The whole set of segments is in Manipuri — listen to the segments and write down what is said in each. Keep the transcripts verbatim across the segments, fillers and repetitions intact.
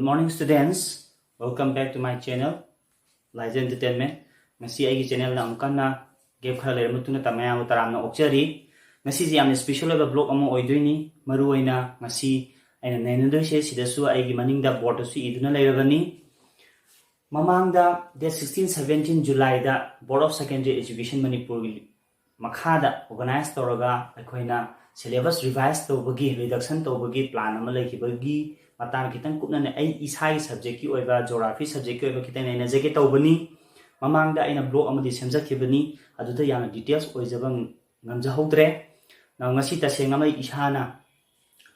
Morning students, welcome back to my channel, Laija Entertainment. ꯉꯁꯤ ꯑꯩꯒꯤ channelꯗ ꯑꯃꯨꯛ ꯍꯟꯅ gap ꯈꯔ ꯂꯩꯔꯕ ꯃꯇꯨꯡꯗ ꯇꯝ ꯃꯌꯥꯝꯕꯨ ꯇꯔꯥꯝꯅ ꯑꯣꯛꯆꯔꯤ꯫ ꯉꯁꯤꯁꯦ ꯌꯥꯝꯅ special ꯑꯣꯏꯕ vlog ꯑꯃ ꯑꯣꯏꯗꯣꯏꯅꯤ꯫ ꯃꯔꯨꯑꯣꯏꯅ ꯉꯁꯤ ꯑꯩꯅ ꯅꯩꯅꯗꯣꯏꯁꯦ ꯁꯤꯗꯁꯨ ꯑꯩꯒꯤ ꯃꯅꯤꯡꯗ boardꯇꯁꯨ ꯏꯗꯨꯅ ꯂꯩꯔꯕꯅꯤ꯫ ꯃꯃꯥꯡꯗ date sixteen seventeen Julyꯗ Board of Secondary Education ꯃꯅꯤꯄꯨꯔꯒꯤ ꯃꯈꯥꯗ organize ꯇꯧꯔꯒ ꯑꯩꯈꯣꯏꯅ syllabus revise ꯇꯧꯕꯒꯤ, reduction ꯇꯧꯕꯒꯤ plan ꯑꯃ ꯂꯩꯈꯤꯕꯒꯤ ꯃꯇꯥꯡ ꯈꯤꯇꯪ ꯀꯨꯞꯅ ꯑꯩ ꯏꯁꯥꯒꯤ subjectꯀꯤ ꯑꯣꯏꯕ, geography subjectꯀꯤ ꯑꯣꯏꯕ ꯈꯤꯇꯪ ꯅꯩꯅꯖꯒꯦ ꯇꯧꯕꯅꯤ꯫ ꯃꯃꯥꯡꯗ ꯑꯩꯅ vlog ꯑꯃꯗꯤ ꯁꯦꯝꯖꯈꯤꯕꯅꯤ, ꯑꯗꯨꯗ ꯌꯥꯝꯅ details ꯑꯣꯏꯖꯕ ꯉꯝꯖꯍꯧꯗ꯭ꯔꯦ꯫ ꯅ-, ꯉꯁꯤ ꯇꯁꯦꯡꯅꯃꯛ ꯏꯁꯥꯅ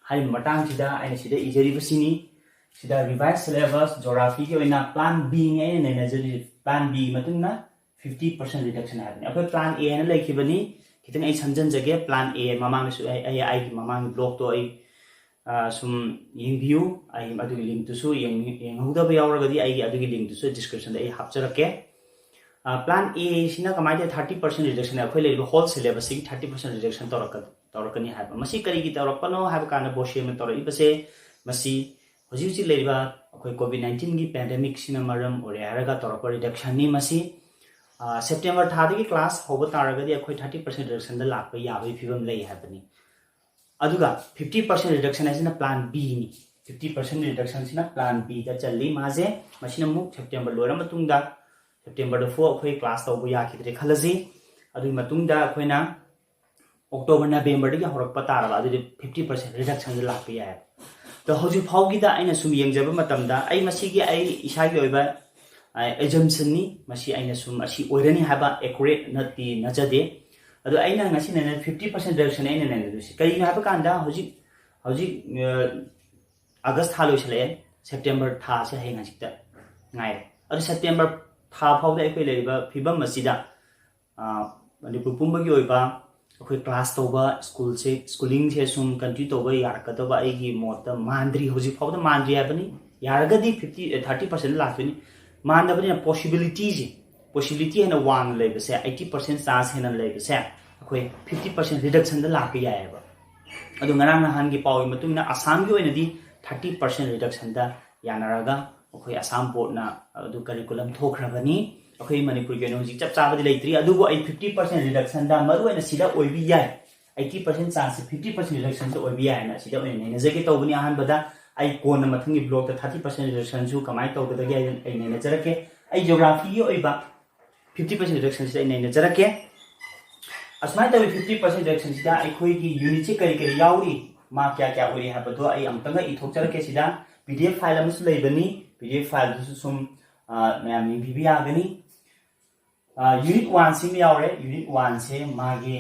ꯍꯥꯏꯔꯤꯕ ꯃꯇꯥꯡꯁꯤꯗ ꯑꯩꯅ ꯁꯤꯗ ꯏꯖꯔꯤꯕꯁꯤꯅꯤ꯫ ꯁꯤꯗ revise syllabus geographyꯒꯤ ꯑꯣꯏꯅ plan Bꯅꯤ ꯑꯩꯅ ꯅꯩꯅꯖꯔꯤꯁꯦ꯫ Plan B ꯃꯇꯨꯡꯗ fifty percent reduction ꯍꯥꯏꯕꯅꯤ꯫ ꯑꯩꯈꯣꯏ plan A ꯍꯥꯏꯅ ꯂꯩꯈꯤꯕꯅꯤ꯫ ꯈꯤꯇꯪ ꯑꯩ ꯁꯝꯖꯤꯟꯖꯒꯦ꯫ Plan A ꯃꯃꯥꯡꯗꯁꯨ ꯑꯩ, ꯑꯩ, ꯑꯩꯒꯤ ꯃꯃꯥꯡꯒꯤ vlogꯇꯣ ꯑꯩ, ꯑ, ꯁꯨꯝ ꯌꯦꯡꯕꯤꯌꯨ꯫ ꯑꯩ ꯑꯗꯨꯒꯤ linkꯇꯨꯁꯨ ꯌꯦꯡ-, ꯌꯦꯡꯍꯧꯗꯕ ꯌꯥꯎꯔꯒꯗꯤ ꯑꯩꯒꯤ ꯑꯗꯨꯒꯤ linkꯇꯨꯁꯨ descriptionꯗ ꯑꯩ ꯍꯥꯞꯆꯔꯛꯀꯦ꯫ ꯑ, plan A ꯁꯤꯅ ꯀꯃꯥꯏꯅ ꯇꯧꯋꯤ? Thirty percent reduction, ꯑꯩꯈꯣꯏ ꯂꯩꯔꯤꯕ whole syllabusꯁꯤꯒꯤ thirty percent reduction ꯇꯧꯔꯛꯀ-, ꯇꯧꯔꯛꯀꯅꯤ ꯍꯥꯏꯕ꯫ ꯃꯁꯤ ꯀꯔꯤꯒꯤ ꯇꯧꯔꯛꯄꯅꯣ ꯍꯥꯏꯕ ꯀꯥꯟꯗ ꯕꯣꯁꯦꯝꯅ ꯇꯧꯔꯛꯏꯕꯁꯦ, ꯃꯁꯤ ꯍꯧꯖꯤꯛ ꯍꯧꯖꯤꯛ ꯂꯩꯔꯤꯕ ꯑꯩꯈꯣꯏ COVID nineteenꯒꯤ pandemicꯁꯤꯅ ꯃꯔꯝ ꯑꯣꯏꯔꯦ ꯍꯥꯏꯔꯒ ꯇꯧꯔꯛꯄ reductionꯅꯤ ꯃꯁꯤ꯫ ꯑ, September ꯊꯥꯗꯒꯤ class ꯍꯧꯕ ꯇꯥꯔꯒꯗꯤ ꯑꯩꯈꯣꯏ thirty percent reductionꯗ ꯂꯥꯛꯄ ꯌꯥꯕꯒꯤ ꯐꯤꯕꯝ ꯂꯩ ꯍꯥꯏꯕꯅꯤ꯫ ꯑꯗꯨꯒ fifty percent reduction ꯍꯥꯏꯁꯤꯅ plan Bꯅꯤ꯫ Fifty percent reductionꯁꯤꯅ plan Bꯗ ꯆꯜꯂꯤ꯫ ꯃꯥꯁꯦ, ꯃꯁꯤꯅ ꯑꯃꯨꯛ September ꯂꯣꯏꯔ ꯃꯇꯨꯡꯗ, Septemberꯗ ꯐꯥꯎ ꯑꯩꯈꯣꯏ class ꯇꯧꯕ ꯌꯥꯈꯤꯗ꯭ꯔꯦ ꯈꯜꯂꯁꯤ꯫ ꯑꯗꯨꯒꯤ ꯃꯇꯨꯡꯗ ꯑꯩꯈꯣꯏꯅ October, Novemberꯗꯒꯤ ꯍꯧꯔꯛꯄ ꯇꯥꯔꯕ, ꯑꯗꯨꯗꯤ fifty percent reductionꯗ ꯂꯥꯛꯄ ꯌꯥꯏ꯫ ꯑꯗꯣ ꯍꯧꯖꯤꯛ ꯐꯥꯎꯒꯤꯗ ꯑꯩꯅ ꯁꯨꯝ ꯌꯦꯡꯖꯕ ꯃꯇꯝꯗ, ꯑꯩ ꯃꯁꯤꯒꯤ ꯑꯩ ꯏꯁꯥꯒꯤ ꯑꯣꯏꯕ, ꯑ, assumptionꯅꯤ, ꯃꯁꯤ ꯑꯩꯅ ꯁꯨꯝ ꯑꯁꯤ ꯑꯣꯏꯔꯅꯤ ꯍꯥꯏꯕ accurate ꯅꯠꯇꯤ ꯅꯠꯆꯗꯦ꯫ ꯑꯗꯣ ꯑꯩꯅ ꯉꯁꯤ ꯅꯩꯅ fifty percent reduction ꯑꯩꯅ ꯅꯩꯅꯗꯣꯏꯁꯤ ꯀꯔꯤꯒꯤꯅꯣ ꯍꯥꯏꯕ ꯀꯥꯟꯗ, ꯍꯧꯖꯤꯛ, ꯍꯧꯖꯤꯛ, ꯑ, August ꯊꯥ ꯂꯣꯏꯁꯤꯜꯂꯛꯑꯦ, September ꯊꯥꯁꯦ ꯍꯌꯦꯡ ꯍꯪꯆꯤꯠꯇ ꯉꯥꯏꯔꯦ꯫ ꯑꯗꯨ September ꯊꯥ ꯐꯥꯎꯗ ꯑꯩꯈꯣꯏ ꯂꯩꯔꯤꯕ ꯐꯤꯕꯝ ꯑꯁꯤꯗ, ꯑ, ꯃꯅꯤꯄꯨꯔ ꯄꯨꯝꯕꯒꯤ ꯑꯣꯏꯕ ꯑꯩꯈꯣꯏ class ꯇꯧꯕ, schoolꯁꯦ, schoolingꯁꯦ ꯁꯨꯝ continue ꯇꯧꯕ ꯌꯥꯔꯛꯀꯗꯕ ꯑꯩꯒꯤ ꯃꯣꯠꯇ ꯃꯥꯟꯗ꯭ꯔꯤ, ꯍꯧꯖꯤꯛ ꯐꯥꯎꯕꯗ ꯃꯥꯟꯗ꯭ꯔꯤ ꯍꯥꯏꯕꯅꯤ꯫ ꯌꯥꯔꯒꯗꯤ fifty, thirty percent ꯂꯥꯛꯇꯣꯏꯅꯤ꯫ ꯃꯥꯟꯗꯕꯅꯤꯅ possibilityꯁꯦ, possibility ꯍꯦꯟꯅ ꯋꯥꯡꯅ ꯂꯩꯕꯁꯦ, eighty percent chance ꯍꯦꯟꯅ ꯂꯩꯕꯁꯦ, ꯑꯩꯈꯣꯏ fifty percent reductionꯗ ꯂꯥꯛꯄ ꯌꯥꯏꯑꯕ꯫ ꯑꯗꯣ ꯉꯔꯥꯡ ꯅꯍꯥꯟꯒꯤ ꯄꯥꯎꯒꯤ ꯃꯇꯨꯡ ꯏꯟꯅ ꯑꯁꯥꯝꯒꯤ ꯑꯣꯏꯅꯗꯤ thirty percent reductionꯗ ꯌꯥꯅꯔꯒ ꯑꯩꯈꯣꯏ ꯑꯁꯥꯝ ꯕꯣꯔꯗꯅ ꯑꯗꯨ ꯀꯔꯤꯀꯨꯂꯝ ꯊꯣꯛꯈ꯭ꯔꯕꯅꯤ꯫ ꯑꯩꯈꯣꯏ ꯃꯅꯤꯄꯨꯔꯒꯤ ꯑꯣꯏꯅ ꯍꯧꯖꯤꯛ ꯆꯞ ꯆꯥꯕꯗꯤ ꯂꯩꯇ꯭ꯔꯤ, ꯑꯗꯨꯕꯨ ꯑꯩ ꯐꯤꯐꯇꯤ ꯄꯥꯔꯁꯦꯟ ꯔꯤꯗꯛꯁꯟꯗ ꯃꯔꯨꯑꯣꯏꯅ ꯁꯤꯗ ꯑꯣꯏꯕ ꯌꯥꯏ, ꯑꯩꯠꯇꯤ ꯄꯥꯔꯁꯦꯟ ꯆꯥꯟꯁꯁꯦ ꯐꯤꯐꯇꯤ ꯄꯥꯔꯁꯦꯟ ꯔꯤꯗꯛꯁꯟꯁꯦ ꯑꯣꯏꯕ ꯌꯥꯏ ꯍꯥꯏꯅ ꯑꯁꯤꯗ ꯑꯣꯏꯅ ꯅꯩꯅꯖꯒꯦ ꯇꯧꯕꯅꯤ꯫ ꯑꯍꯥꯟꯕꯗ ꯑꯩ ꯀꯣꯟꯅ ꯃꯊꯪꯒꯤ ꯕ꯭ꯂꯣꯛꯇ ꯊꯥꯔꯇꯤ ꯄꯥꯔꯁꯦꯟ ꯔꯤꯗꯛꯁꯟꯁꯨ ꯀꯃꯥꯏꯅ ꯇꯧꯒꯗꯒꯦ ꯍꯥꯏꯗꯅ ꯑꯩ ꯅꯩꯅꯖꯔꯛꯀꯦ꯫ ꯑꯩ ꯖꯤꯑꯣꯒ꯭ꯔꯥꯐꯤꯒꯤ ꯑꯣꯏꯕ ꯐꯤꯐꯇꯤ ꯄꯥꯔꯁꯦꯟ ꯔꯤꯗꯛꯁꯟꯁꯤꯗ ꯑꯩ ꯅꯩꯅꯖꯔꯛꯀꯦ꯫ ꯑꯁꯨꯃꯥꯏꯅ ꯇꯧꯋꯤ, ꯐꯤꯐꯇꯤ ꯄꯥꯔꯁꯦꯟ ꯔꯤꯗꯛꯁꯟꯁꯤꯗ ꯑꯩꯈꯣꯏꯒꯤ ꯌꯨꯅꯤꯠꯁꯤ ꯀꯔꯤ ꯀꯔꯤ ꯌꯥꯎꯔꯤ, ꯃꯥꯔꯛ ꯀꯌꯥ ꯀꯌꯥ ꯑꯣꯏꯔꯤ ꯍꯥꯏꯕꯗꯣ ꯑꯩ ꯑꯃꯨꯛꯇꯪꯒ ꯏꯊꯣꯛꯆꯔꯛꯀꯦ꯫ ꯁꯤꯗ ꯄꯤ ꯗꯤ ꯑꯦꯐ ꯐꯥꯏꯜ ꯑꯃꯁꯨ ꯂꯩꯕꯅꯤ, ꯄꯤ ꯗꯤ ꯑꯦꯐ ꯐꯥꯏꯜꯗꯨꯁꯨ ꯁꯨꯝ ꯑ, ꯃꯌꯥꯝ ꯌꯦꯡꯕꯤꯕ ꯌꯥꯒꯅꯤ꯫ ꯌꯨꯅꯤꯠ ꯋꯥꯟꯁꯤꯃ ꯌꯥꯎꯔꯦ꯫ ꯌꯨꯅꯤꯠ ꯋꯥꯟꯁꯦ ꯃꯥꯒꯤ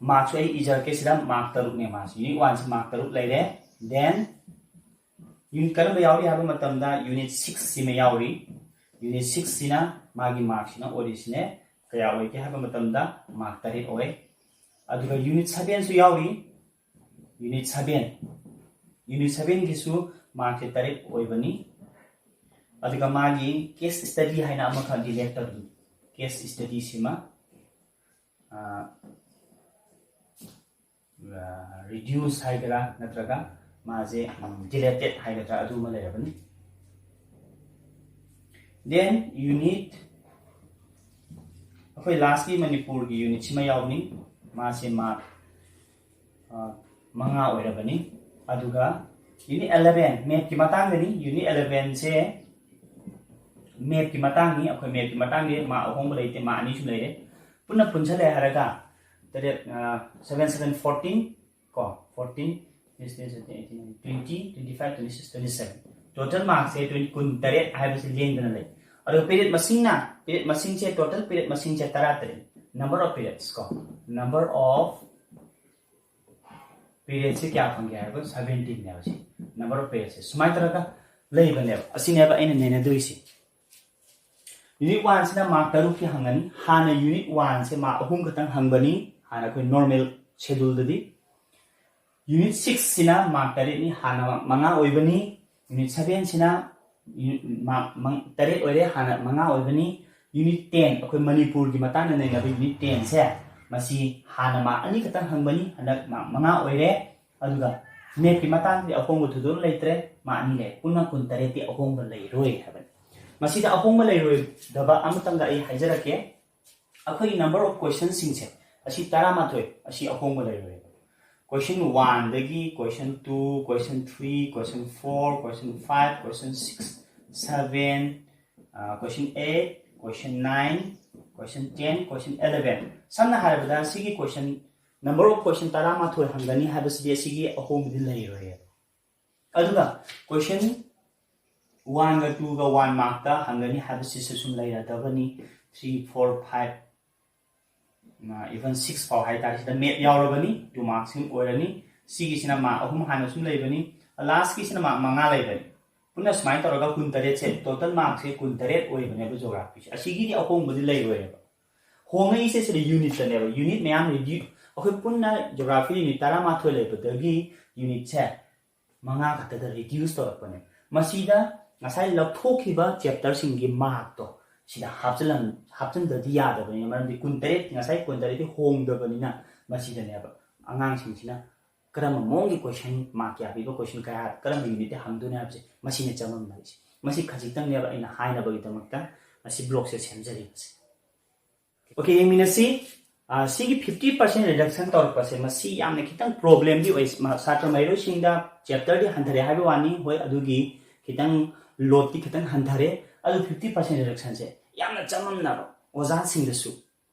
ꯃꯥꯔꯛꯁꯨ ꯑꯩ ꯏꯖꯔꯛꯀꯦ ꯁꯤꯗ, ꯃꯥꯔꯛ ꯇꯔꯨꯛꯅꯦ ꯃꯥꯁꯤ꯫ ꯌꯨꯅꯤꯠ ꯋꯥꯟꯁꯤ ꯃꯥꯔꯛ ꯇꯔꯨꯛ ꯂꯩꯔꯦ꯫ ꯗꯦꯟ ꯌꯨꯅꯤꯠ ꯀꯔꯝꯕ ꯌꯥꯎꯔꯤ ꯍꯥꯏꯕ ꯃꯇꯝꯗ ꯌꯨꯅꯤꯠ ꯁꯤꯛꯁꯁꯤꯃ ꯌꯥꯎꯔꯤ꯫ ꯌꯨꯅꯤꯠ ꯁꯤꯛꯁꯁꯤꯅ ꯃꯥꯒꯤ ꯃꯥꯔꯛꯁꯤꯅ ꯑꯣꯏꯔꯤꯁꯤꯅꯦ ꯀꯌꯥ ꯑꯣꯏꯒꯦ ꯍꯥꯏꯕ ꯃꯇꯝꯗ ꯃꯥꯔꯛ ꯇꯔꯦꯠ ꯑꯣꯏ꯫ ꯑꯗꯨꯒ ꯌꯨꯅꯤꯠ ꯁꯕꯦꯟꯁꯨ ꯌꯥꯎꯔꯤ꯫ ꯌꯨꯅꯤꯠ ꯁꯕꯦꯟ, ꯌꯨꯅꯤꯠ ꯁꯕꯦꯟꯒꯤꯁꯨ ꯃꯥꯔꯛꯁꯦ ꯇꯔꯦꯠ ꯑꯣꯏꯕꯅꯤ꯫ ꯑꯗꯨꯒ ꯃꯥꯒꯤ ꯀꯦꯁ ꯁ꯭ꯇꯗꯤ ꯍꯥꯏꯅ ꯑꯃꯈꯛ ꯗꯤꯂꯦꯠ ꯇꯧꯔꯤ꯫ ꯀꯦꯁ ꯁ꯭ꯇꯗꯤꯁꯤꯃ ꯔꯤꯗ꯭ꯌꯨꯁ ꯍꯥꯏꯒꯗ꯭ꯔꯥ ꯅꯠꯇ꯭ꯔꯒ ꯃꯥꯁꯦ ꯗꯤꯂꯦꯇꯦꯠ ꯍꯥꯏꯒꯗ꯭ꯔꯥ ꯑꯗꯨꯃ ꯂꯩꯔꯕꯅꯤ꯫ ꯗꯦꯟ ꯌꯨꯅꯤꯠ, ꯑꯩꯈꯣꯏ ꯂꯥꯁꯀꯤ ꯃꯅꯤꯄꯨꯔꯒꯤ ꯌꯨꯅꯤꯠꯁꯤꯃ ꯌꯥꯎꯕꯅꯤ꯫ ꯃꯥꯁꯦ ꯃꯥꯔꯛ ꯃꯉꯥ ꯑꯣꯏꯔꯕꯅꯤ꯫ ꯑꯗꯨꯒ ꯌꯨꯅꯤꯠ ꯑꯦꯂꯚꯦꯟ ꯃꯦꯠꯀꯤ ꯃꯇꯥꯡꯗꯅꯤ꯫ ꯌꯨꯅꯤꯠ ꯑꯦꯂꯚꯦꯟꯁꯦ ꯃꯦꯠꯀꯤ ꯃꯇꯥꯡꯅꯤ꯫ ꯑꯩꯈꯣꯏ ꯃꯦꯠꯀꯤ ꯃꯇꯥꯡꯗꯤ ꯃꯥꯔꯛ ꯑꯍꯣꯡꯕ ꯂꯩꯇꯦ, ꯃꯥꯔꯛ ꯑꯅꯤ ꯁꯨꯝ ꯂꯩꯔꯦ꯫ ꯄꯨꯟꯅ ꯄꯨꯟꯁꯤꯜꯂꯦ ꯍꯥꯏꯔꯒ ꯇꯔꯦꯠ, seven seven fourteen ꯀꯣ, fourteen, twenty, twenty five, twenty six, twenty seven, total ꯃꯥꯔꯛꯁꯦ ꯇ꯭ꯋꯦꯟꯇꯤ, ꯀꯨꯟ ꯇꯔꯦꯠ ꯍꯥꯏꯕꯁꯦ ꯂꯦꯡꯗꯅ ꯂꯩ꯫ ꯑꯗꯨꯒ ꯄꯦꯔꯦꯠ ꯃꯁꯤꯡꯅ, ꯄꯦꯔꯦꯠ ꯃꯁꯤꯡꯁꯦ, ꯇꯣꯇꯦꯜ ꯄꯦꯔꯦꯠ ꯃꯁꯤꯡꯁꯦ ꯇꯔꯥ ꯇꯔꯦꯠ, number of periods ꯀꯣ, number of periodsꯁꯦ ꯀꯌꯥ ꯐꯪꯒꯦ ꯍꯥꯏꯕ ꯁꯕꯦꯟꯇꯤꯟꯅꯦꯕ ꯁꯤ꯫ Number of periodsꯁꯦ ꯁꯨꯃꯥꯏꯅ ꯇꯧꯔꯒ ꯂꯩꯕꯅꯦꯕ꯫ ꯑꯁꯤꯅꯦꯕ ꯑꯩꯅ ꯅꯩꯅꯗꯣꯏꯁꯦ꯫ ꯌꯨꯅꯤꯠ ꯋꯥꯟꯁꯤꯅ ꯃꯥꯔꯛ ꯇꯔꯨꯛꯀꯤ ꯍꯪꯒꯅꯤ꯫ ꯍꯥꯟꯅ ꯌꯨꯅꯤꯠ ꯋꯥꯟꯁꯦ ꯃꯥꯔꯛ ꯑꯍꯨꯝ ꯈꯛꯇꯪ ꯍꯪꯕꯅꯤ, ꯍꯥꯟꯅ ꯑꯩꯈꯣꯏ ꯅꯣꯔꯃꯦꯜ ꯁꯦꯗꯨꯜꯗꯗꯤ꯫ ꯌꯨꯅꯤꯠ ꯁꯤꯛꯁꯁꯤꯅ ꯃꯥꯔꯛ ꯇꯔꯦꯠꯅꯤ, ꯍꯥꯟꯅ ꯃꯥꯔꯛ ꯃꯉꯥ ꯑꯣꯏꯕꯅꯤ꯫ ꯌꯨꯅꯤꯠ ꯁꯕꯦꯟꯁꯤꯅ ꯃꯥꯔꯛ ꯇꯔꯦꯠ ꯑꯣꯏꯔꯦ, ꯍꯥꯟꯅ ꯃꯉꯥ ꯑꯣꯏꯕꯅꯤ꯫ ꯌꯨꯅꯤꯠ ꯇꯦꯟ, ꯑꯩꯈꯣꯏ ꯃꯅꯤꯄꯨꯔꯒꯤ ꯃꯇꯥꯡꯗ ꯅꯩꯅꯕ ꯌꯨꯅꯤꯠ ꯇꯦꯟꯁꯦ, ꯃꯁꯤ ꯍꯥꯟꯅ ꯃꯥꯔꯛ ꯑꯅꯤ ꯈꯛꯇꯪ ꯍꯪꯕꯅꯤ, ꯍꯟꯗꯛ ꯃꯥꯔꯛ ꯃꯉꯥ ꯑꯣꯏꯔꯦ꯫ ꯑꯗꯨꯒ ꯃꯦꯠꯀꯤ ꯃꯇꯥꯡꯗꯗꯤ ꯑꯍꯣꯡꯕ ꯊꯣꯏꯗꯣꯛꯅ ꯂꯩꯇ꯭ꯔꯦ, ꯃꯥ ꯑꯅꯤ ꯂꯩ꯫ ꯄꯨꯟꯅ ꯀꯨꯟꯇꯔꯦꯠꯇꯤ ꯑꯍꯣꯡꯕ ꯂꯩꯔꯣꯏ ꯍꯥꯏꯕꯅꯤ꯫ ꯃꯁꯤꯗ ꯑꯍꯣꯡꯕ ꯂꯩꯔꯣꯏꯗꯕ ꯑꯃꯇꯪꯒ ꯑꯩ ꯍꯥꯏꯖꯔꯛꯀꯦ꯫ ꯑꯩꯈꯣꯏꯒꯤ number of questionꯁꯤꯡꯁꯦ, ꯑꯁꯤ ꯇꯔꯥꯃꯥꯊꯣꯏ, ꯑꯁꯤ ꯑꯍꯣꯡꯕ ꯂꯩꯔꯣꯏꯕ꯫ Question oneꯗꯒꯤ question two, question three, question four, question five, question six, seven, question eight, question nine, question ten, question eleven, ꯁꯝꯅ ꯍꯥꯏꯔꯕꯗ ꯁꯤꯒꯤ question, number of question ꯇꯔꯥꯃꯥꯊꯣꯏ ꯍꯪꯒꯅꯤ ꯍꯥꯏꯕꯁꯤꯗꯤ ꯑꯁꯤꯒꯤ ꯑꯍꯣꯡꯕꯗꯤ ꯂꯩꯔꯣꯏꯌꯦꯕ꯫ ꯑꯗꯨꯒ question oneꯒ twoꯒ one markꯇ ꯍꯪꯒꯅꯤ ꯍꯥꯏꯕꯁꯤꯁꯨ ꯁꯨꯝ ꯂꯩꯔꯗꯕꯅꯤ꯫ Three, four, five, even six ꯐꯥꯎ ꯍꯥꯏꯇꯥꯔꯦ, ꯁꯤꯗ ꯃꯦꯠ ꯌꯥꯎꯔꯕꯅꯤ, two markꯁꯤꯡ ꯑꯣꯏꯔꯅꯤ꯫ ꯁꯤꯒꯤꯁꯤꯅ mark ꯑꯍꯨꯝ ꯍꯥꯟꯅ ꯁꯨꯝ ꯂꯩꯕꯅꯤ, lastꯀꯤꯁꯤꯅ mark ꯃꯉꯥ ꯂꯩꯕꯅꯤ꯫ ꯄꯨꯟꯅ ꯁꯨꯃꯥꯏꯅ ꯇꯧꯔꯒ ꯀꯨꯟꯇꯔꯦꯠꯁꯦ total markꯁꯦ ꯀꯨꯟꯇꯔꯦꯠ ꯑꯣꯏꯕꯅꯦꯕ geographyꯁꯦ꯫ ꯑꯁꯤꯒꯤꯗꯤ ꯑꯍꯣꯡꯕꯗꯤ ꯂꯩꯔꯣꯏꯕ꯫ ꯍꯣꯡꯉꯛꯏꯁꯦ ꯁꯤꯗ unitꯇꯅꯦꯕ꯫ Unit ꯃꯌꯥꯝ redu-, ꯑꯩꯈꯣꯏ ꯄꯨꯟꯅ geography unit ꯇꯔꯥꯃꯥꯊꯣꯏ ꯂꯩꯕꯗꯒꯤ unitꯁꯦ ꯃꯉꯥ ꯈꯛꯇꯗ reduce ꯇꯧꯔꯛꯄꯅꯦ꯫ ꯃꯁꯤꯗ ꯉꯁꯥꯏ ꯂꯧꯊꯣꯛꯈꯤꯕ chapterꯁꯤꯡꯒꯤ markꯇꯣ ꯁꯤꯗ ꯍꯥꯞꯆꯤꯜꯂꯝ-, ꯍꯥꯞꯆꯤꯟꯗ꯭ꯔꯗꯤ ꯌꯥꯗꯕꯅꯤꯅ, ꯃꯔꯝꯗꯤ ꯀꯨꯟꯇꯔꯦꯠ, ꯉꯁꯥꯏ ꯀꯨꯟꯇꯔꯦꯠꯇꯤ ꯍꯣꯡꯗꯕꯅꯤꯅ ꯃꯁꯤꯗꯅꯦꯕ ꯑꯉꯥꯡꯁꯤꯡꯁꯤꯅ ꯀꯔꯝꯕ ꯃꯑꯣꯡꯒꯤ question, mark ꯀꯌꯥ ꯄꯤꯕ question ꯀꯌꯥ, ꯀꯔꯝꯕ unitꯇ ꯍꯪꯗꯣꯏꯅꯣ ꯍꯥꯏꯕꯁꯦ ꯃꯁꯤꯅ ꯆꯃꯝꯅꯔꯤꯁꯦ꯫ ꯃꯁꯤ ꯈꯖꯤꯛꯇꯪꯅꯦꯕ ꯑꯩꯅ ꯍꯥꯏꯅꯕꯒꯤꯗꯃꯛꯇ ꯃꯁꯤ blockꯁꯦ ꯁꯦꯝꯖꯔꯤꯕꯁꯦ꯫ Okay, ꯌꯦꯡꯃꯤꯟꯅꯁꯤ꯫ ꯑꯥ, ꯁꯤꯒꯤ fifty percent reduction ꯇꯧꯔꯛꯄꯁꯦ, ꯃꯁꯤ ꯌꯥꯝꯅ ꯈꯤꯇꯪ problemꯗꯤ ꯑꯣꯏ꯫ ꯃ-, ꯁꯥꯇ꯭ꯔ ꯃꯍꯩꯔꯣꯏꯁꯤꯡꯗ chapterꯗꯤ ꯍꯟꯊꯔꯦ ꯍꯥꯏꯕ ꯋꯥꯅꯤ꯫ ꯍꯣꯏ, ꯑꯗꯨꯒꯤ ꯈꯤꯇꯪ loadꯇꯤ ꯈꯤꯇꯪ ꯍꯟꯊꯔꯦ꯫ ꯑꯗꯨ fifty percent reductionꯁꯦ ꯌꯥꯝꯅ ꯆꯃꯝꯅꯕ, ꯑꯣꯖꯥꯁꯤꯡꯗꯁꯨ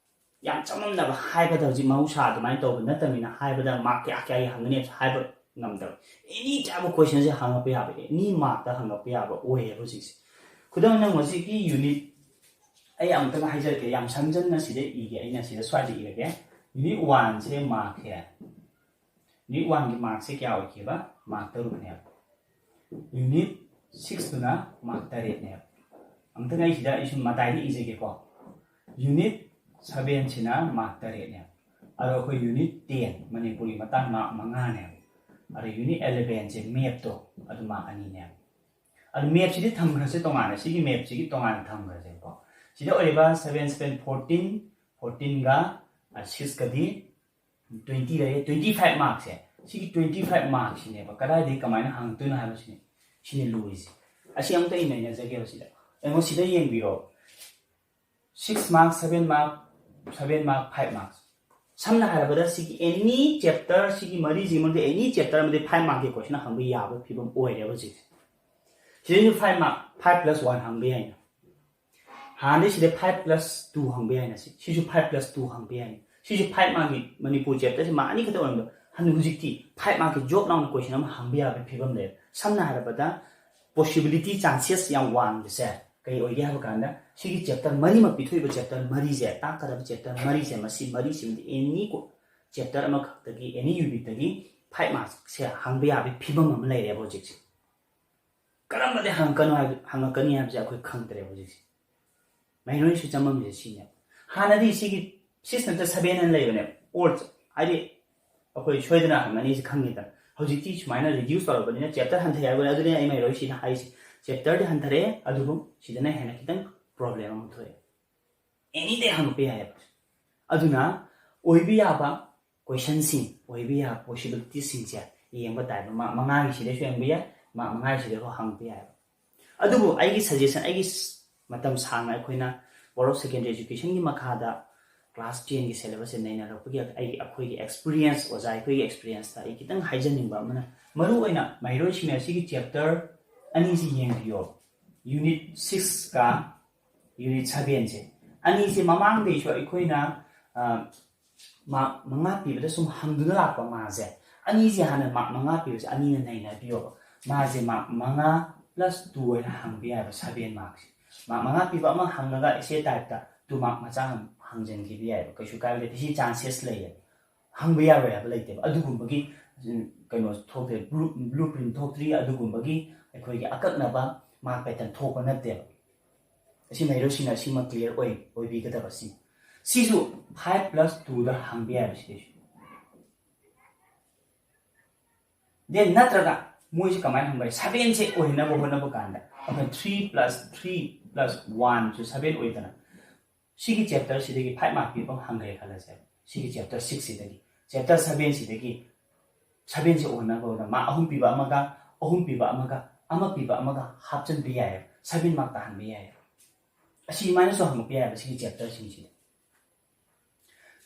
ꯌꯥꯝ ꯆꯃꯝꯅꯕ ꯍꯥꯏꯕꯗ, ꯍꯧꯖꯤꯛ ꯃꯍꯧꯁꯥ ꯑꯗꯨꯃꯥꯏꯅ ꯇꯧꯕ ꯅꯠꯇꯕꯅꯤꯅ ꯍꯥꯏꯕꯗ mark ꯀꯌꯥ ꯀꯌꯥꯒꯤ ꯍꯪꯒꯅꯤ ꯍꯥꯏꯕꯁꯨ ꯍꯥꯏꯕ ꯉꯝꯗꯕ꯫ Any type of questionꯁꯦ ꯍꯪꯉꯛꯄ ꯌꯥꯕ, any markꯇ ꯍꯪꯉꯛꯄ ꯌꯥꯕ ꯑꯣꯏꯌꯦꯕ ꯍꯧꯖꯤꯛꯁꯦ꯫ ꯈꯨꯗꯝ ꯑꯣꯏꯅ ꯍꯧꯖꯤꯛꯀꯤ unit, ꯑꯩ ꯑꯃꯨꯛꯇꯪ ꯍꯥꯏꯖꯔꯛꯀꯦ, ꯌꯥꯝ ꯁꯝꯖꯟꯅ ꯁꯤꯗ ꯏꯒꯦ, ꯑꯩꯅ ꯁꯤꯗ ꯁ꯭ꯋꯥꯏꯗ ꯏꯔꯒꯦ꯫ Unit oneꯁꯦ markꯁꯦ, unit oneꯒꯤ markꯁꯦ ꯀꯌꯥ ꯑꯣꯏꯈꯤꯕ? Mark ꯇꯔꯨꯛꯅꯦꯕ꯫ Unit sixꯇꯨꯅ mark ꯇꯔꯦꯠꯅꯦꯕ꯫ ꯑꯃꯨꯛꯇꯪ ꯑꯩ ꯁꯤꯗ ꯑꯩ ꯁꯨꯝ ꯃꯇꯥꯏꯗ ꯏꯖꯒꯦꯀꯣ꯫ Unit sevenꯁꯤꯅ mark ꯇꯔꯦꯠꯅꯦꯕ꯫ ꯑꯗꯣ ꯑꯩꯈꯣꯏ unit ten, ꯃꯅꯤꯄꯨꯔꯒꯤ ꯃꯇꯥꯡ, mark ꯃꯉꯥꯅꯦꯕ꯫ ꯑꯗꯣ unit elevenꯁꯦ mathꯇꯣ, ꯑꯗꯨ mark ꯑꯅꯤꯅꯦꯕ꯫ ꯑꯗꯨ mathꯁꯤꯗꯤ ꯊꯝꯈ꯭ꯔꯁꯦ ꯇꯣꯉꯥꯟꯅ, ꯁꯤꯒꯤ mathꯁꯤꯒꯤ ꯇꯣꯉꯥꯟꯅ ꯊꯝꯈ꯭ꯔꯁꯦꯕꯀꯣ꯫ ꯁꯤꯗ ꯑꯣꯏꯔꯤꯕ seven seven fourteen, fourteenꯒ sixꯀꯗꯤ twenty ꯂꯩꯔꯦ, twenty five markꯁꯦ꯫ ꯁꯤꯒꯤ twenty five mark ꯁꯤꯅꯦꯕ꯫ ꯀꯗꯥꯏꯗꯒꯤ ꯀꯃꯥꯏꯅ ꯍꯪꯉꯛꯇꯣꯏꯅꯣ ꯍꯥꯏꯕꯁꯤꯅꯤ, ꯁꯤꯅꯤ ꯂꯨꯔꯤꯁꯦ꯫ ꯑꯁꯤ ꯑꯃꯨꯛꯇ ꯑꯩ ꯅꯩꯅꯖꯒꯦꯕ ꯁꯤꯗ꯫ ꯑꯩꯉꯣꯟ ꯁꯤꯗ ꯌꯦꯡꯕꯤꯔꯣ꯫ Six mark, seven mark, seven mark, five marks꯫ ꯁꯝꯅ ꯍꯥꯏꯔꯕꯗ ꯁꯤꯒꯤ any chapter, ꯁꯤꯒꯤ ꯃꯔꯤꯁꯤꯒꯤ ꯃꯅꯨꯡꯗ any chapter ꯑꯃꯗꯤ five markꯀꯤ question ꯍꯪꯕ ꯌꯥꯕ ꯐꯤꯕꯝ ꯑꯣꯏꯔꯦꯕ ꯍꯧꯖꯤꯛꯁꯦ꯫ ꯁꯤꯗꯩꯁꯤꯗ five mark, five plus one ꯍꯪꯕ ꯌꯥꯏꯅ꯫ ꯍꯥꯟꯅꯗꯤ ꯁꯤꯗ five plus two ꯍꯪꯕ ꯌꯥꯏꯅ, ꯁꯤ-, ꯁꯤꯁꯨ five plus two ꯍꯪꯕ ꯌꯥꯏꯅ꯫ ꯁꯤꯁꯨ five markꯀꯤ ꯃꯅꯤꯄꯨꯔ chapterꯁꯦ mark ꯑꯅꯤꯈꯛꯇ ꯑꯣꯏꯔꯝꯕ꯫ ꯍꯟ-, ꯍꯧꯖꯤꯛꯇꯤ five markꯀꯤ ꯖꯣꯕ ꯂꯥꯎꯅ question ꯑꯃ ꯍꯪꯕ ꯌꯥꯕꯒꯤ ꯐꯤꯕꯝ ꯂꯩꯔꯦ꯫ ꯁꯝꯅ ꯍꯥꯏꯔꯕꯗ possibility, chances ꯌꯥꯝ ꯋꯥꯡꯕꯁꯦ ꯀꯩ ꯑꯣꯏꯒꯦ ꯍꯥꯏꯕ ꯀꯥꯟꯗ ꯁꯤꯒꯤ chapter ꯃꯔꯤꯃꯛ ꯄꯤꯊꯣꯛꯏꯕ chapter ꯃꯔꯤꯁꯦ, ꯇꯥꯛꯀꯗꯕ chapter ꯃꯔꯤꯁꯦ, ꯃꯁꯤ ꯃꯔꯤꯁꯤꯃꯗꯤ any ꯀꯣ-, chapter ꯑꯃꯈꯛꯇꯒꯤ any unitꯇꯒꯤ five markꯁꯦ ꯍꯪꯕ ꯌꯥꯕꯒꯤ ꯐꯤꯕꯝ ꯑꯃ ꯂꯩꯔꯦꯕ ꯍꯧꯖꯤꯛꯁꯦ꯫ ꯀꯔꯝꯕꯗꯤ ꯍꯪꯉꯛꯀꯅꯣ ꯍꯥꯏꯕ, ꯍꯪꯉꯛꯀꯅꯤ ꯍꯥꯏꯕꯁꯦ ꯑꯩꯈꯣꯏ ꯈꯪꯗ꯭ꯔꯦꯕ ꯍꯧꯖꯤꯛꯁꯦ꯫ ꯃꯍꯩꯔꯣꯏꯁꯨ ꯆꯃꯝꯅꯩꯁꯦ ꯁꯤꯅꯦꯕ꯫ ꯍꯥꯟꯅꯗꯤ ꯁꯤꯒꯤ six ꯅꯠꯇ꯭ꯔ seven ꯍꯥꯏꯅ ꯂꯩꯕꯅꯦꯕ꯫ Or ꯍꯥꯏꯗꯤ ꯑꯩꯈꯣꯏ ꯁꯣꯏꯗꯅ ꯍꯪꯒꯅꯤꯁꯦ ꯈꯪꯉꯦꯗꯅ꯫ ꯍꯧꯖꯤꯛꯇꯤ ꯁꯨꯃꯥꯏꯅ reduce ꯇꯧꯔꯕꯅꯤꯅ chapter ꯍꯟꯊꯩ ꯍꯥꯏꯕꯅꯤ꯫ ꯑꯗꯨꯅ ꯑꯩ ꯃꯍꯩꯔꯣꯏꯁꯤꯅ ꯍꯥꯏꯁꯦ, chapterꯗꯤ ꯍꯟꯊꯔꯛꯑꯦ, ꯑꯗꯨꯕꯨ ꯁꯤꯗꯅ ꯍꯦꯟꯅ ꯈꯤꯇꯪ problem ꯑꯃ ꯊꯣꯛꯑꯦ꯫ Anyꯗꯩ ꯍꯪꯉꯛꯄ ꯌꯥꯏꯑꯕ꯫ ꯑꯗꯨꯅ ꯑꯣꯏꯕ ꯌꯥꯕ questionꯁꯤꯡ, ꯑꯣꯏꯕ ꯌꯥꯕ possibilityꯁꯤꯡꯁꯦ ꯌꯦꯡꯕ ꯇꯥꯏꯕ꯫ Mark ꯃꯉꯥꯒꯤ ꯁꯤꯗꯩꯁꯨ ꯌꯦꯡꯕ ꯌꯥꯏ, mark ꯃꯉꯥꯒꯤ ꯁꯤꯗꯩꯁꯨ ꯍꯪꯉꯛꯄ ꯌꯥꯏꯕ꯫ ꯑꯗꯨꯕꯨ ꯑꯩꯒꯤ suggestion, ꯑꯩꯒꯤ ꯁ-, ꯃꯇꯝ ꯁꯥꯡꯅ ꯑꯩꯈꯣꯏꯅ Board of Secondary Educationꯒꯤ ꯃꯈꯥꯗ class tenꯒꯤ syllabusꯁꯦ ꯅꯩꯅꯔꯛꯄꯒꯤ ꯑꯩꯒꯤ, ꯑꯩꯈꯣꯏꯒꯤ experience, ꯑꯣꯖꯥ ꯑꯩꯈꯣꯏꯒꯤ experienceꯇ ꯑꯩ ꯈꯤꯇꯪ ꯍꯥꯏꯖꯅꯤꯡꯕ ꯑꯃꯅ, ꯃꯔꯨꯑꯣꯏꯅ ꯃꯍꯩꯔꯣꯏꯁꯤꯡꯅ ꯁꯤꯒꯤ chapter ꯑꯅꯤꯁꯤ ꯌꯦꯡꯕꯤꯌꯣ, unit sixꯀ unit sevenꯁꯦ꯫ ꯑꯅꯤꯁꯦ ꯃꯃꯥꯡꯗꯩꯁꯨ ꯑꯩꯈꯣꯏꯅ, ꯑ, mark ꯃꯉꯥ ꯄꯤꯕꯗ ꯁꯨꯝ ꯍꯪꯗꯨꯅ ꯂꯥꯛꯄ ꯃꯥꯁꯦ꯫ ꯑꯅꯤꯁꯦ ꯍꯥꯟꯅ mark ꯃꯉꯥ ꯄꯤꯕꯁꯦ ꯑꯅꯤꯅ ꯅꯩꯅꯕꯤꯌꯣꯕ꯫ ꯃꯥꯁꯦ mark ꯃꯉꯥ plus two ꯑꯣꯏꯅ ꯍꯪꯕ ꯌꯥꯏꯕ, seven markꯁꯦ꯫ Mark ꯃꯉꯥ ꯄꯤꯕ ꯑꯃ ꯍꯪꯉꯒ essay typeꯇ two mark ꯃꯆꯥ ꯑꯃ ꯍꯪꯖꯟꯈꯤꯕ ꯌꯥꯏꯕ, ꯀꯩꯁꯨ ꯀꯥꯏꯕ ꯂꯩꯇꯦ꯫ ꯁꯤ chances ꯂꯩꯌꯦꯕ꯫ ꯍꯪꯕ ꯌꯥꯔꯣꯏ ꯍꯥꯏꯕ ꯂꯩꯇꯦꯕ꯫ ꯑꯗꯨꯒꯨꯝꯕꯒꯤ, ꯎꯝ, ꯀꯩꯅꯣ ꯊꯣꯛꯇꯦ, blue, blueprint ꯊꯣꯛꯇ꯭ꯔꯤ, ꯑꯗꯨꯒꯨꯝꯕꯒꯤ ꯑꯩꯈꯣꯏꯒꯤ ꯑꯀꯛꯅꯕ mark pattern ꯊꯣꯛꯄ ꯅꯠꯇꯦꯕ꯫ ꯑꯁꯤ ꯃꯍꯩꯔꯣꯏꯁꯤꯡꯅ ꯑꯁꯤꯃ clear ꯑꯣꯏ, ꯑꯣꯏꯕꯤꯒꯗꯕ ꯁꯤ꯫ ꯁꯤꯁꯨ five plus twoꯗ ꯍꯪꯕ ꯌꯥꯏꯕ ꯁꯤꯗꯩꯁꯨ꯫ Then ꯅꯠꯇ꯭ꯔꯒ ꯃꯣꯏꯁꯦ ꯀꯃꯥꯏꯅ ꯍꯪꯕ ꯌꯥꯏ? Sevenꯁꯦ ꯑꯣꯏꯅꯕ ꯍꯣꯠꯅꯕ ꯀꯥꯟꯗ ꯑꯩꯈꯣꯏ three plus three plus oneꯁꯨ seven ꯑꯣꯏꯗꯅ, ꯁꯤꯒꯤ chapterꯁꯤꯗꯒꯤ five mark ꯄꯤꯕ ꯑꯃ ꯍꯪꯈ꯭ꯔꯦ ꯈꯜꯂꯁꯦ꯫ ꯁꯤꯒꯤ chapter sixꯁꯤꯗꯒꯤ, chapter sevenꯁꯤꯗꯒꯤ ꯁꯚꯦꯟꯁꯦ ꯑꯣꯟꯅꯕꯗ ꯃꯥꯔꯛ ꯑꯍꯨꯝ ꯄꯤꯕ ꯑꯃꯒ, ꯑꯍꯨꯝ ꯄꯤꯕ ꯑꯃꯒ, ꯑꯃ ꯄꯤꯕ ꯑꯃꯒ ꯍꯥꯞꯆꯤꯟꯕ ꯌꯥꯏꯑꯕ, ꯁꯚꯦꯟ ꯃꯥꯔꯛ ꯇꯥꯍꯟꯕ ꯌꯥꯏꯑꯕ꯫ ꯑꯁꯤ ꯑꯗꯨꯃꯥꯏꯅꯁꯨ ꯍꯪꯉꯛꯄ ꯌꯥꯏꯑꯕ ꯁꯤꯒꯤ ꯆꯦꯞꯇꯔꯁꯤꯡꯁꯤꯗ꯫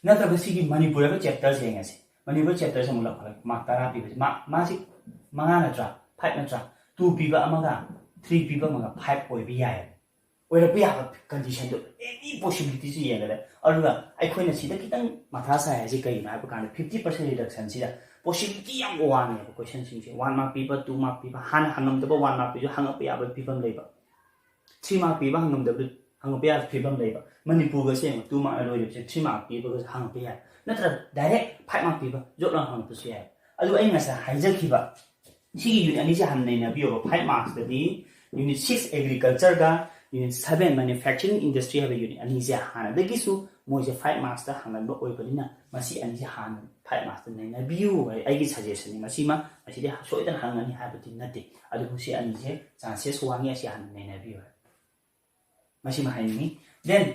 ꯅꯠꯇ꯭ꯔꯒ ꯁꯤꯒꯤ ꯃꯅꯤꯄꯨꯔ ꯍꯥꯏꯕ ꯆꯦꯞꯇꯔꯁꯦ ꯌꯦꯡꯉꯁꯤ꯫ ꯃꯅꯤꯄꯨꯔ ꯆꯦꯞꯇꯔꯁꯦ ꯑꯃꯨꯛ ꯂꯧꯈꯠꯂꯒ ꯃꯥꯔꯛ ꯇꯔꯥ ꯄꯤꯕꯁꯦ, ꯃꯥꯔꯛ, ꯃꯥꯁꯤ ꯃꯉꯥ ꯅꯠꯇ꯭ꯔꯥ, ꯐꯥꯏꯚ ꯅꯠꯇ꯭ꯔꯥ, ꯇꯨ ꯄꯤꯕ ꯑꯃꯒ ꯊ꯭ꯔꯤ ꯄꯤꯕ ꯑꯃꯒ ꯐꯥꯏꯚ ꯑꯣꯏꯕ ꯌꯥꯏꯑꯕ꯫ ꯑꯣꯏꯔꯛꯄ ꯌꯥꯕ ꯀꯟꯗꯤꯁꯟꯗꯣ, ꯑꯦꯅꯤ ꯄꯣꯁꯤꯕꯤꯂꯤꯇꯤꯁꯨ ꯌꯦꯡꯒꯗꯕ꯫ ꯑꯗꯨꯒ ꯑꯩꯈꯣꯏꯅ ꯁꯤꯗ ꯈꯤꯇꯪ ꯃꯊꯥ ꯁꯥꯏ ꯍꯥꯏꯁꯦ ꯀꯩꯒꯤꯅꯣ ꯍꯥꯏꯕ ꯀꯥꯟꯗ, ꯐꯤꯐꯇꯤ ꯄꯥꯔꯁꯦꯟ ꯔꯤꯗꯛꯁꯟꯁꯤꯗ ꯄꯣꯁꯤꯕꯤꯂꯤꯇꯤ ꯌꯥꯝ ꯋꯥꯡꯉꯦꯕ ꯀꯣꯏꯁꯟꯁꯤꯡꯁꯦ꯫ ꯋꯥꯟ ꯃꯥꯔꯛ ꯄꯤꯕ, ꯇꯨ ꯃꯥꯔꯛ ꯄꯤꯕ, ꯍꯥꯟꯅ ꯍꯪꯉꯝꯗꯕ ꯋꯥꯟ ꯃꯥꯔꯛ ꯄꯤꯕꯁꯨ ꯍꯪꯉꯛꯄ ꯌꯥꯕ ꯐꯤꯕꯝ ꯂꯩꯕ, ꯊ꯭ꯔꯤ ꯃꯥꯔꯛ ꯄꯤꯕ ꯍꯪꯉꯝꯗꯕꯗꯨ ꯍꯪꯉꯛꯄ ꯌꯥꯕ ꯐꯤꯕꯝ ꯂꯩꯕ꯫ ꯃꯅꯤꯄꯨꯔꯒꯁꯦ ꯌꯦꯡꯉꯣ, ꯇꯨ ꯃꯥꯔꯛꯅ ꯂꯣꯏꯔꯤꯕꯁꯦ ꯊ꯭ꯔꯤ ꯃꯥꯔꯛ ꯄꯤꯕꯒꯁꯨ ꯍꯪꯉꯛꯄ ꯌꯥꯏ, ꯅꯠꯇ꯭ꯔꯒ ꯗꯥꯏꯔꯦꯛ ꯐꯥꯏꯚ ꯃꯥꯔꯛ ꯄꯤꯕ ꯖꯣꯠ ꯂꯥꯎꯅ ꯍꯪꯉꯛꯄꯁꯨ ꯌꯥꯏ꯫ ꯑꯗꯨ ꯑꯩ ꯉꯁꯥꯏ ꯍꯥꯏꯖꯈꯤꯕ ꯁꯤꯒꯤ ꯌꯨꯅꯤꯠ ꯑꯅꯤꯁꯦ ꯍꯥꯟꯅ ꯅꯩꯅꯕꯤꯌꯣꯕ꯫ ꯐꯥꯏꯚ ꯃꯥꯔꯛꯁꯇꯗꯤ ꯌꯨꯅꯤꯠ ꯁꯤꯛꯁ ꯑꯦꯒ꯭ꯔꯤꯀꯜꯆꯔꯒ ꯌꯨꯅꯤꯠ ꯁꯚꯦꯟ ꯃꯦꯅꯨꯐꯦꯛꯆꯔꯤꯡ ꯏꯟꯗꯁꯇ꯭ꯔꯤ ꯍꯥꯏꯕ ꯌꯨꯅꯤꯠ ꯑꯅꯤꯁꯦ ꯍꯥꯟꯅꯗꯒꯤꯁꯨ ꯃꯣꯏꯁꯦ ꯐꯥꯏꯚ ꯃꯥꯔꯛꯁꯇ ꯍꯪꯒꯟꯕ ꯑꯣꯏꯕꯅꯤꯅ, ꯃꯁꯤ ꯑꯅꯤꯁꯦ ꯍꯥꯟꯅ ꯐꯥꯏꯚ ꯃꯥꯔꯛꯁꯇ ꯅꯩꯅꯕꯤꯌꯨ ꯍꯥꯏ ꯑꯩꯒꯤ ꯁꯖꯦꯁꯟꯅꯤ꯫ ꯃꯁꯤꯃ ꯃꯁꯤꯗꯤ ꯁꯣꯏꯗꯅ ꯍꯪꯒꯅꯤ ꯍꯥꯏꯕꯗꯤ ꯅꯠꯇꯦ, ꯑꯗꯨꯕꯨ ꯁꯤ ꯑꯅꯤꯁꯦ ꯆꯥꯟꯁꯦꯁ ꯋꯥꯡꯉꯤ, ꯑꯁꯤ ꯍꯥꯟꯅ ꯅꯩꯅꯕꯤꯌꯨ ꯍꯥꯏ꯫ ꯃꯁꯤꯃ ꯍꯥꯏꯅꯤꯡꯉꯤ꯫ ꯗꯦꯟ